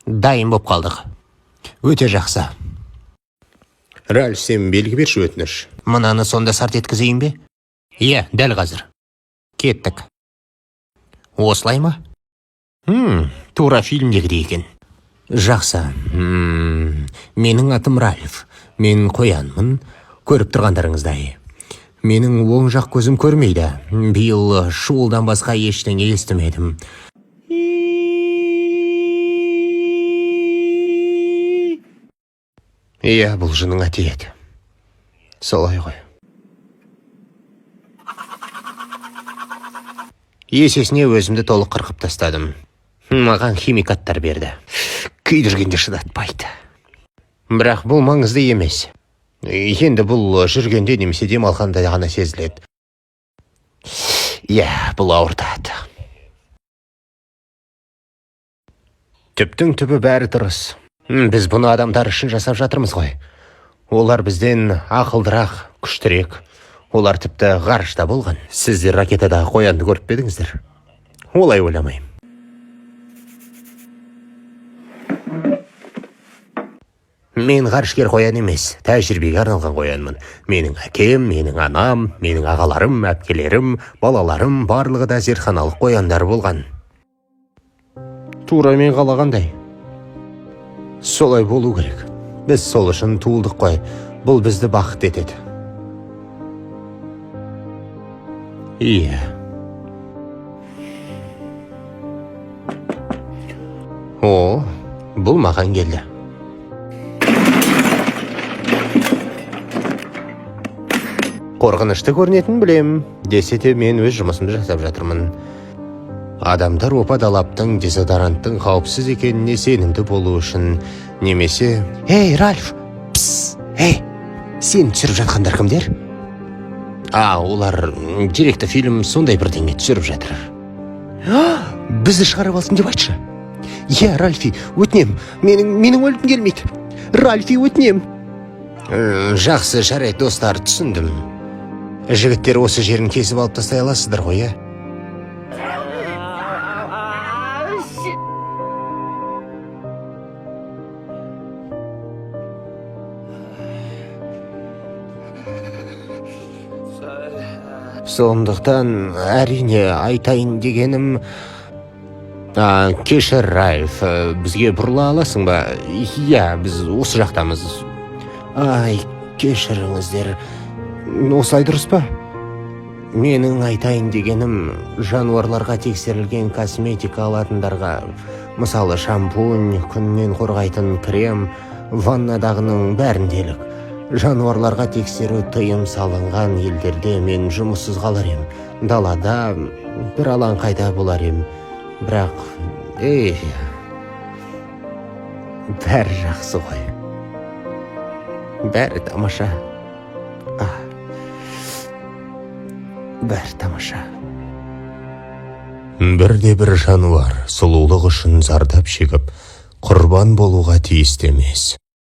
Дайын боп қалдық. Өте жақсы. Ральф, сен белгі берші, өтініш. Мынаны сонда сарт еткізейін бе? Иә, дәл қазір. Кеттік. Осылай ма? Тура фильмдегідей екен. Жақсы. Менің атым Ральф. Мен қоянмын. Көріп тұрғандарыңыздай. Менің оң жақ көзім көрмейді. Биыл шуылдан басқа ештеңе естімедім. Иә, бұл жыныңа тиеді. Солай ғой. Есесіне өзімді толық қырқып тастадым. Маған химикаттар берді. Күйдіргенде шыдатпайды. Бірақ бұл маңызды емес. Енді бұл жүргенде немесе демалғанда ғана сезіледі. Иә, бұл ауыртады. Түптің түбі бәрі дұрыс. Біз бұны адамдар үшін жасап жатырмыз ғой. Олар бізден ақылдырақ, күштірек. Олар тіпті ғарышта болған. Сіздер ракетадағы қоянды көріп пе едіңіздер? Олай ойламаймын. Мен ғарышкер қоян емес, тәжірибеге арналған қоянмын. Менің әкем, менің анам, менің ағаларым, әпкелерім, балаларым барлығы да зертханалық қояндар болған. Тура мен қалағандай. Солай болу керек. Біз сол үшін туылдық қой. Бұл бізді бақытты етеді. Иә. О, бұл маған келді. Қорқынышты көрінетінін білем, десе де мен өз жұмысымды жасап жатырмын. Адамдар опа далаптың, дезодоранттың қауіпсіз екеніне сенімді болу үшін немесе «Ей, Ральф! Пс! Ей, сені түсіріп жатқандар кімдер?» А, олар деректі фильм сондай бірдеңе түсіріп жатыр. Бізді шығарып алсын деп айтшы. Иә, Ральфи, өтінем, менің өлгім келмейді. Ральфи, өтінем. Жақсы, жарайды, достар, түсіндім. Жігіттер, осы жерін кесіп алып тастай аласыздар ғой, иә? Сондықтан, әрине, айтайын дегенім, кешір, Ральф, бізге бұрыла аласың ба? Иә, біз осы жақтамыз. Ай, кешіріңіздер. Осылай дұрыс па? Менің айтайын дегенім, жануарларға тексерілген косметика алатындарға, мысалы, шампунь, күннен қорғайтын крем, ваннадағының бәрін делік. Жануарларға тексеру тыйым салынған елдерде мен жұмыссыз қалар ем. Далада бір алаңқайда болар ем. Бірақ, ей, бәрі жақсы ғой. Бәрі тамаша. Бәрі тамаша. Бірде бір жануар сұлулық үшін зардап шегіп, құрбан болуға тиісті емес.